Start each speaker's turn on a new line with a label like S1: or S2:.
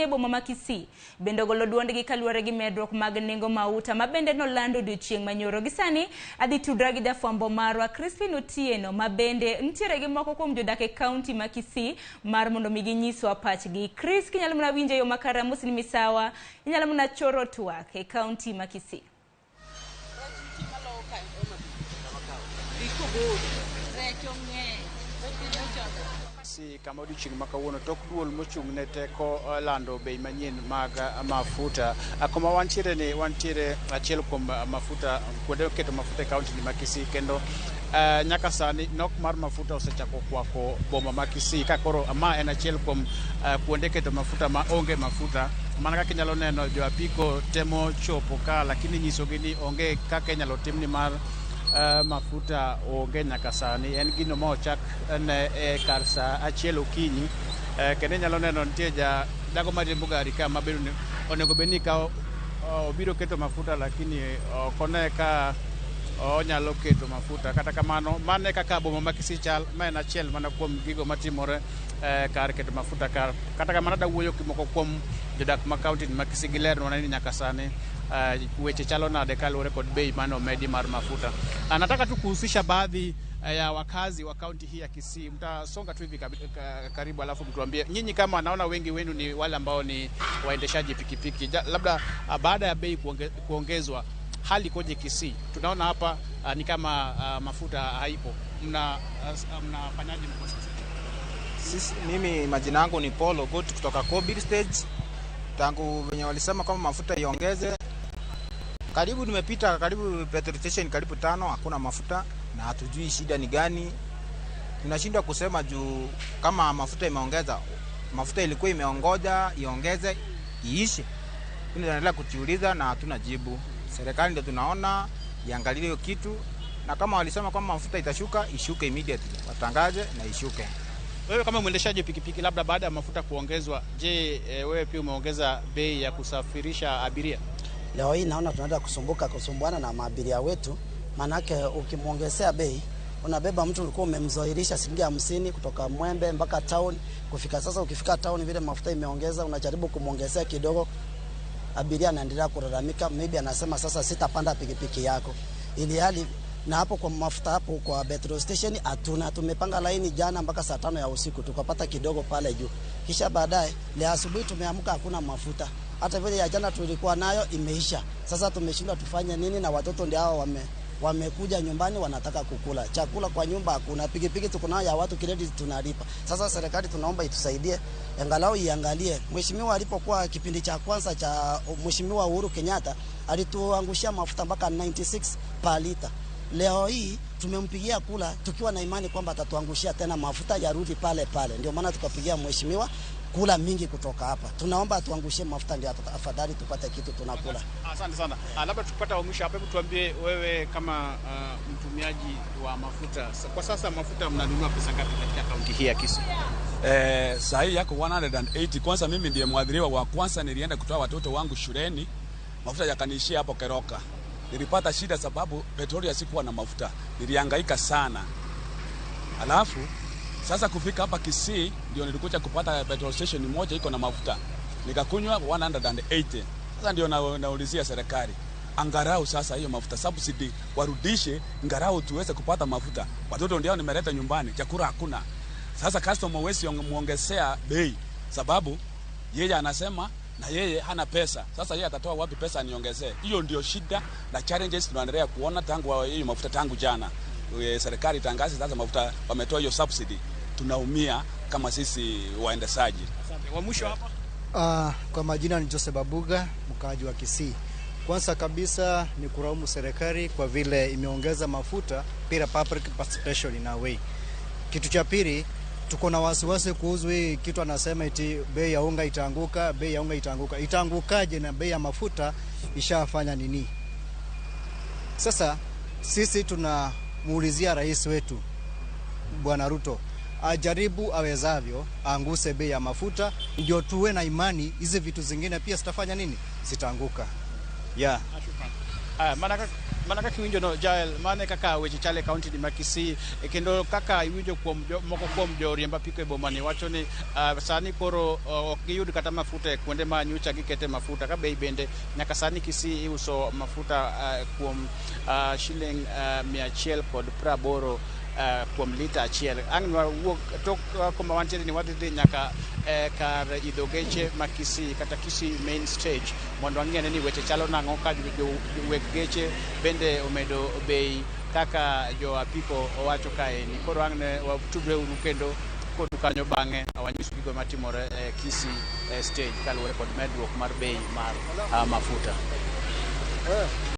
S1: Boma ma Kisii bende ogolo duondgi kaluwore gi medruok mag nengo mauta ma bende nolando odiochieng' manyoro. Gi sani adhi tudra gi jafwambo marwa Crispin Otieno ma bende nitiere gi moko kuom jodak e kaunti ma Kisii mar mondo mi ginyiswa pachgi. Chris, kinyalo mana winjo e yo makare, amosni misawa, inyalo mana choro twak e kaunti ma Kisii.
S2: Si kama odiochieng' ma kawuono tok duol mochung' ne teko lando bei manyien mag mafuta. Kuma wantiere ni wantiere achiel kuom mafuta kuonde keto mafuta e kaunti ni ma Kisii kendo nyaka sani nok mar mafuta osechako kwako boma ma Kisii ka koro ma en achiel kuom kuonde keto mafuta ma onge mafuta. Mana kaka inyalo neno jo apiko temo chopo ka lakini nyisogi ni onge kaka inyalo tim ni mar mafuta onge nyaka sani. En gino ma ochak ne e kar saa achiel okinyi. Kendo inyalo neno nitie jago mariembo gari ka ma bende onego bed ni ka obiro keto mafuta lakini ok one ka onyalo keto mafuta. Kata kamano mano e kaka boma ma Kisii chal. Ma en achiel mana kuom gigo matimore kar keto mafuta kar. Kata kamano adwa wuoyo gi moko kuom jodak ma kaunti ma Kisii gilernwa ni nyaka sani weche chalo nade kaluwore kod bei mane omedi mar mafuta. Nataka tu kuhusisha baadhi ya wakazi wa kaunti hii ya Kisii. Mtasonga tu hivi karibu alafu mtuambie nyinyi, kama naona wengi wenu ni wale ambao ni waendeshaji pikipiki. Labda baada ya bei kuongezwa hali ikoje Kisii? Tunaona hapa ni kama mafuta haipo. Mnafanyaje mko sasa?
S3: Sisi, mimi majina yangu ni Paul Ogot kutoka Kobil Stage. Tangu wenye walisema kama mafuta iongeze, karibu nimepita karibu petrol station karibu 5 hakuna mafuta na hatujui shida ni gani. Tunashindwa kusema juu kama mafuta imeongeza, mafuta ilikuwa imeongoja iongeze iishe. Tunaendelea kujiuliza na hatuna jibu. Serikali ndio tunaona iangalie hiyo kitu, na kama walisema kama mafuta itashuka, ishuke immediately, watangaze na ishuke.
S2: Wewe kama mwendeshaji pikipiki, labda baada ya mafuta kuongezwa, je, wewe pia umeongeza bei ya kusafirisha abiria?
S4: Leo hii naona tunaenda kusumbuana na maabiria wetu, manake ukimuongezea bei unabeba mtu ulikuwa umemzoelisha shilingi 50 kutoka Mwembe mpaka town, kufika sasa ukifika town vile mafuta imeongeza unajaribu kumuongezea kidogo, abiria anaendelea kulalamika, maybe anasema sasa sitapanda pikipiki yako. Ili hali na hapo kwa mafuta hapo kwa petrol station hatuna, tumepanga laini jana mpaka saa 5 ya usiku tukapata kidogo pale juu. Kisha baadaye leo asubuhi tumeamka hakuna mafuta. Hata vile ya jana tulikuwa nayo imeisha. Sasa tumeshindwa tufanye nini, na watoto ndio hao wamekuja nyumbani wanataka kukula. Chakula kwa nyumba hakuna, pikipiki tuko nayo ya watu credit tunalipa. Sasa serikali tunaomba itusaidie, angalau iangalie. Mheshimiwa alipokuwa kipindi cha kwanza cha Mheshimiwa Uhuru Kenyatta alituangushia mafuta mpaka 96 per liter. Leo hii tumempigia kula tukiwa na imani kwamba atatuangushia tena mafuta yarudi pale pale. Ndio maana tukapigia mheshimiwa kula mingi kutoka hapa. Tunaomba atuangushie mafuta ndio afadhali tupate kitu tunakula.
S2: Asante sana. Labda tukipata mwisho hapa, hebu tuambie wewe kama mtumiaji wa mafuta. Kwa sasa mafuta mnanunua pesa ngapi katika kaunti hii ya Kisii?
S5: Saa hii yako 180. Kwanza mimi ndiye mwadhiriwa wa kwanza, nilienda kutoa watoto wangu shuleni, mafuta yakaniishia hapo Keroka. Nilipata shida sababu petroli sikuwa na mafuta. Nilihangaika sana. Alafu sasa kufika hapa Kisii ndio nilikuja kupata petrol station moja iko na mafuta. Nikakunywa 180. Sasa ndio naulizia serikali, angalau sasa hiyo mafuta subsidy warudishe, angalau tuweze kupata mafuta. Watoto ndio nimeleta nyumbani, chakula hakuna. Sasa customer wesi muongezea bei sababu yeye anasema na yeye hana pesa. Sasa yeye atatoa wapi pesa aniongezee? Hiyo ndio shida na challenges tunaendelea kuona tangu hiyo mafuta tangu jana. Serikali tangaze sasa mafuta wametoa hiyo subsidy. Tunaumia kama sisi waendeshaji.
S2: Asante. Wa mwisho hapa?
S6: Kwa majina ni Joseph Abuga, mkaaji wa Kisii. Kwanza kabisa ni kulaumu serikali kwa vile imeongeza mafuta bila public participation in a way. Kitu cha pili, tuko na wasiwasi kuhusu hii kitu anasema eti bei ya unga itaanguka, bei ya unga itaanguka. Itaangukaje na bei ya mafuta ishafanya nini? Sasa sisi tunamuulizia rais wetu Bwana Ruto ajaribu awezavyo aanguse bei ya mafuta ndio tuwe na imani hizi vitu zingine pia zitafanya nini? Zitaanguka. Yeah.
S2: Maana Mana kaka iwinjo no Jael, mane kaka weche chale e kaunti ni ma Kisii, kendo kaka iwinjo kuom moko kuom joriemb apiko e boma ni wacho ni sani koro ok giyud kata mafuta e kuonde ma nyocha gikete mafuta, ka bei bende nyaka sani Kisii iuso mafuta kuom shiling 180 kuom lita achiel. Ang' wawuok tok kuma wantiere ni wadhi dhi nyaka kar idho geche ma Kisii kata Kisii main stage mondo wang'e ni weche chalo nang'o ka jo weg geche bende omedo bei kaka jo apiko owacho kaeni. Koro ang' ne watudre uru kendo kodu kanyo bang'e wanyisu gigo matimore e Kisii stage kaluwore kod medruok mar bei mar mafuta.